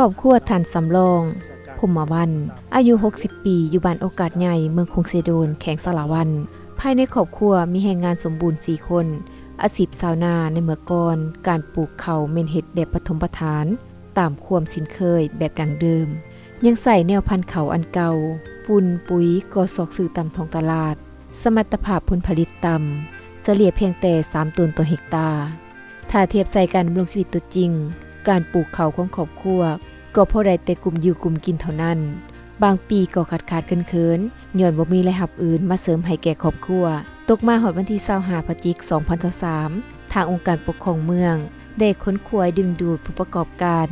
ຄອບຄົວທ່ານ ສຳລອງ ພົມມະວັນ ອາຍຸຫົກສິບປີ ຢູ່ບ້ານໂອກາດໃຫຍ່ ເມືອງຄົງເຊໂດນ ແຂວງສາລະວັນ. ພາຍໃນຄອບຄົວມີແຮງງານສົມບູນສີ່ຄົນ, ອາຊີບຊາວນາໃນເມື່ອກ່ອນ, ການປູກເຂົ້າແມ່ນເຮັດແບບປະຖົມປະຖານ ຕາມຄວາມຊິນເຄີຍແບບດັ້ງເດີມ, ຍັງໃຊ້ແນວພັນເຂົ້າອັນເກົ່າ, ຝຸ່ນ, ປຸຍກໍຊອກຊື້ຕາມທ້ອງຕະຫຼາດ, ສະມັດຕະພາບຜົນຜະລິດຕ່ຳ, ສະເລ່ຍພຽງແຕ່ສາມໂຕນຕໍ່ເຮັກຕາ. ຖ້າທຽບໃສ່ການດຳລົງຊີວິດຕົວຈິງ, ການປູກເຂົ້າຂອງຄອບຄົວກໍພໍໄດ້ແຕ່ກຸ້ມຢູ່ກຸ້ມກິນເທົ່ານັ້ນ, ບາງປີກໍຂາດໆເຂີນໆ ຍ້ອນບໍ່ມີລາຍຮັບອື່ນມາເສີມໃຫ້ແກ່ຄອບຄົວ. ຕົກມາຮອດວັນທີຊາວຫ້າ ພະຈິກ ສອງພັນຊາວສາມ ທາງອົງການປົກຄອງເມືອງໄດ້ຂົນຂວາຍດຶງດູດຜູ້ປະກອບການ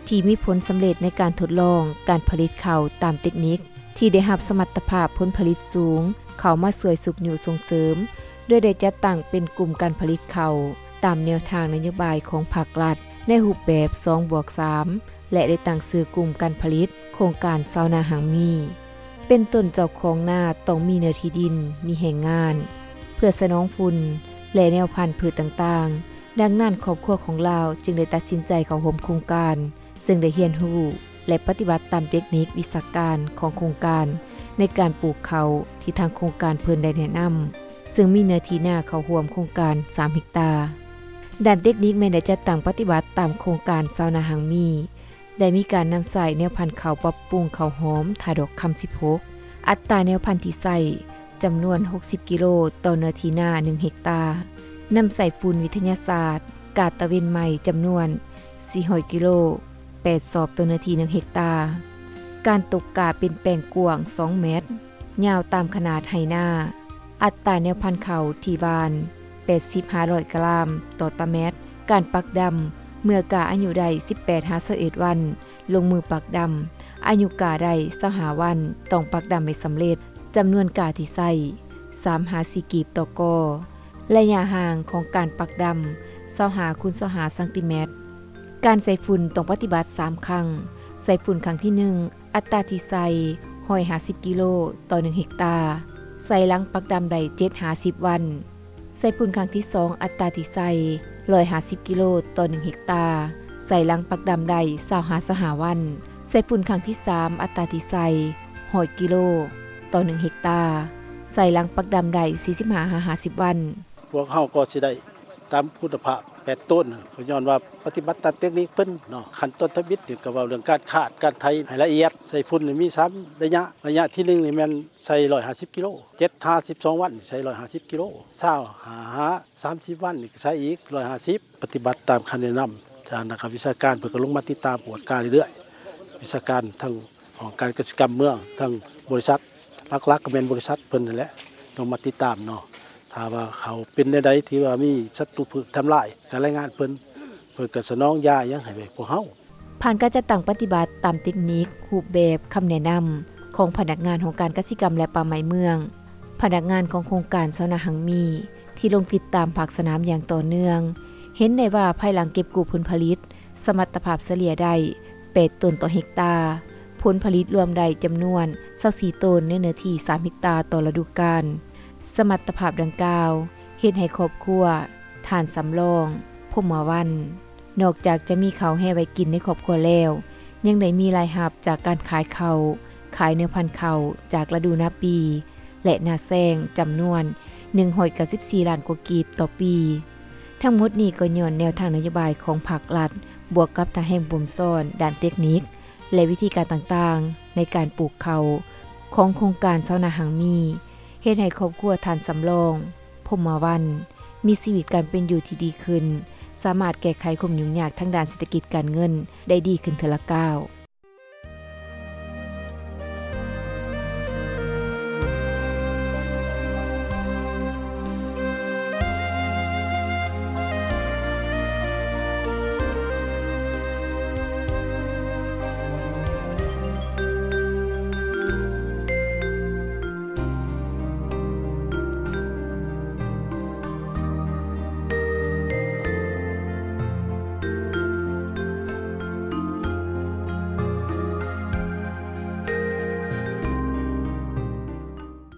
ທີ່ມີຜົນສຳເລັດໃນການທົດລອງການຜະລິດເຂົ້າຕາມເຕັກນິກ ທີ່ໄດ້ຮັບສະມັດຕະພາບຜົນຜະລິດສູງ ເຂົ້າມາຊ່ວຍຊຸກຍູ້ສົ່ງເສີມ ໂດຍໄດ້ຈັດຕັ້ງເປັນກຸ່ມການຜະລິດເຂົ້າ ຕາມແນວທາງນະໂຍບາຍຂອງພາກລັດ ໃນຮູບແບບສອງບວກສາມ ແລະ ໄດ້ຕັ້ງຊື່ກຸ່ມການຜະລິດໂຄງການຊາວນາຮັ່ງມີ ເປັນຕົ້ນເຈົ້າຂອງນາຕ້ອງມີເນື້ອທີ່ດິນ, ມີແຮງງານ ເພື່ອສະໜອງຝຸ່ນ ແລະ ແນວພັນພືດຕ່າງໆ. ດັ່ງນັ້ນ, ຄອບຄົວຂອງລາວຈຶ່ງໄດ້ຕັດສິນໃຈເຂົ້າຮ່ວມໂຄງການ ເຊິ່ງໄດ້ຮຽນຮູ້ ແລະ ປະຕິບັດຕາມເຕັກນິກວິຊາການຂອງໂຄງການໃນການປູກເຂົ້າທີ່ທາງໂຄງການເພິ່ນໄດ້ແນະນຳ, ເຊິ່ງມີເນື້ອທີ່ນາເຂົ້າຮ່ວມໂຄງການສາມເຮັກຕາ. ດ້ານເຕັກນິກແມ່ນໄດ້ຈັດຕັ້ງປະຕິບັດຕາມໂຄງການຊາວນາຮັ່ງມີ, ໄດ້ມີການນຳໃຊ້ແນວພັນເຂົ້າປັບປຸງເຂົ້າຫອມທ່າດອກຄຳສິບຫົກ, ອັດຕາແນວພັນທີ່ໃຊ້ ຈຳນວນຫົກສິບກິໂລຕໍ່ເນື້ອທີ່ນາໜຶ່ງເຮັກຕາ, ນຳໃຊ້ຝຸ່ນວິທະຍາສາດ ກາດຕະເວັນໃໝ່ ຈຳນວນສີ່ຮ້ອຍກິໂລ ແປດສອບຕໍ່ເນື້ອທີ່ໜຶ່ງເຮັກຕາ, ການຕົກກ້າເປັນແປງກວ້າງສອງແມັດ, ຍາວຕາມຂະໜາດໄຮ່ນາ, ອັດຕາແນວພັນເຂົ້າທີ່ຫວ່ານ ແປດສິບ ຫ້າຮ້ອຍກຣາມຕໍ່ຕາແມັດ, ການປັກດຳ ເມື່ອກ້າອາຍຸໄດ້ສິບແປດຫາຊາວເອັດວັນ ລົງມືປັກດຳ, ອາຍຸກ້າໄດ້ຊາວຫ້າວັນ ຕ້ອງປັກດຳໃຫ້ສຳເລັດ, ຈຳນວນກ້າທີ່ໃຊ້ ສາມຫາສີ່ກີບຕໍ່ກໍ, ໄລຍະຫ່າງຂອງການປັກດຳ ຊາວຫ້າຄູນຊາວຫ້າຊັງຕີແມັດ. ການໃສ່ຝຸ່ນຕ້ອງປະຕິບັດສາມຄັ້ງ, ໃສ່ຝຸ່ນຄັ້ງທີໜຶ່ງ ອັດຕາທີ່ໃສ່ ຮ້ອຍຫ້າສິບກິໂລຕໍ່ໜຶ່ງເຮັກຕາ, ໃສ່ຫຼັງປັກດຳໄດ້ເຈັດຫາສິບວັນ. ໃສ່ຝຸ່ນຄັ້ງທີສອງ ອັດຕາທີ່ໃສ່ ຮ້ອຍຫ້າສິບກິໂລຕໍ່ໜຶ່ງເຮັກຕາ, ໃສ່ຫຼັງປັກດຳໄດ້ຊາວຫາຊາວຫ້າວັນ. ໃສ່ຝຸ່ນຄັ້ງທີສາມ ອັດຕາທີ່ໃສ່ ຮ້ອຍກິໂລຕໍ່ໜຶ່ງເຮັກຕາ, ໃສ່ຫຼັງປັກດຳໄດ້ສີ່ສິບຫ້າຫາຫ້າສິບວັນ. ພວກເຮົາກໍຊິໄດ້ຕາມຄຸນນະພາບແປດໂຕນ, ກໍຍ້ອນວ່າປະຕິບັດຕາມເຕັກນິກເພິ່ນເນາະ. ຂັ້ນຕອນທຳອິດນີ້ກໍເວົ້າເລື່ອງການຄາດ ການໄຖໃຫ້ລະອຽດ. ໃສ່ຝຸ່ນນີ້ມີສາມໄລຍະ, ໄລຍະທີໜຶ່ງນີ້ແມ່ນໃສ່ຮ້ອຍຫ້າສິບກິໂລ, ເຈັດຫາສິບສອງວັນໃສ່ຮ້ອຍຫ້າສິບກິໂລ, ຊາວຫ້າຫາສາມສິບວັນນີ້ກໍໃສ່ອີກຮ້ອຍຫ້າສິບ. ປະຕິບັດຕາມຄຳແນະນຳຈາກນັກວິຊາການ, ເພິ່ນກໍລົງມາຕິດຕາມກວດກາເລື້ອຍໆ, ວິຊາການທັງຫ້ອງການກະສິກຳເມືອງ, ທັງບໍລິສັດ, ຫຼັກໆກໍແມ່ນບໍລິສັດເພິ່ນນັ້ນແຫຼະ ລົງມາຕິດຕາມເນາະ. ຖ້າວ່າເຂົ້າເປັນແນວໃດທີ່ວ່າມີສັດຕູພືດທຳລາຍ ກໍລາຍງານເພິ່ນ, ເພິ່ນກໍສະໜອງຢາຫຍັງໃຫ້ພວກເຮົາ. ຜ່ານການຈັດຕັ້ງປະຕິບັດຕາມເຕັກນິກ, ຮູບແບບ, ຄຳແນະນຳຂອງພະນັກງານຫ້ອງການກະສິກຳ ແລະ ປ່າໄມ້ເມືອງ, ພະນັກງານຂອງໂຄງການຊາວນາຮັ່ງມີ ທີ່ລົງຕິດຕາມພາກສະໜາມຢ່າງຕໍ່ເນື່ອງ ເຫັນໄດ້ວ່າ ພາຍຫຼັງເກັບກູ້ຜົນຜະລິດ, ສະມັດຕະພາບສະເລ່ຍໄດ້ແປດໂຕນຕໍ່ເຮັກຕາ, ຜົນຜະລິດລວມໄດ້ຈຳນວນຊາວສີ່ໂຕນໃນເນື້ອທີ່ສາມເຮັກຕາຕໍ່ລະດູການ. ສະມັດຕະພາບດັ່ງກ່າວ ເຮັດໃຫ້ຄອບຄົວທ່ານ ສຳລອງ ພົມມະວັນ ນອກຈາກຈະມີເຂົ້າແຮ່ໄວ້ກິນໃນຄອບຄົວແລ້ວ, ຍັງໄດ້ມີລາຍຮັບຈາກການຂາຍເຂົ້າ, ຂາຍແນວພັນເຂົ້າຈາກລະດູນາປີ ແລະ ນາແຊງ ຈຳນວນໜຶ່ງຮ້ອຍເກົ້າສິບສີ່ລ້ານກວ່າກີບຕໍ່ປີ. ທັງໝົດນີ້ກໍຍ້ອນແນວທາງນະໂຍບາຍຂອງພາກລັດ, ບວກກັບທ່າແຮງບົ່ມຊ້ອນດ້ານເຕັກນິກ ແລະ ວິທີການຕ່າງໆໃນການປູກເຂົ້າຂອງໂຄງການຊາວນາຮັ່ງມີ ເຮັດໃຫ້ຄອບຄົວທ່ານ ສຳລອງ ພົມມະວັນ ມີຊີວິດການເປັນຢູ່ທີ່ດີຂຶ້ນ, ສາມາດແກ້ໄຂຄວາມຫຍຸ້ງຍາກທາງດ້ານເສດຖະກິດການເງິນໄດ້ດີຂຶ້ນເທື່ອລະກ້າວ.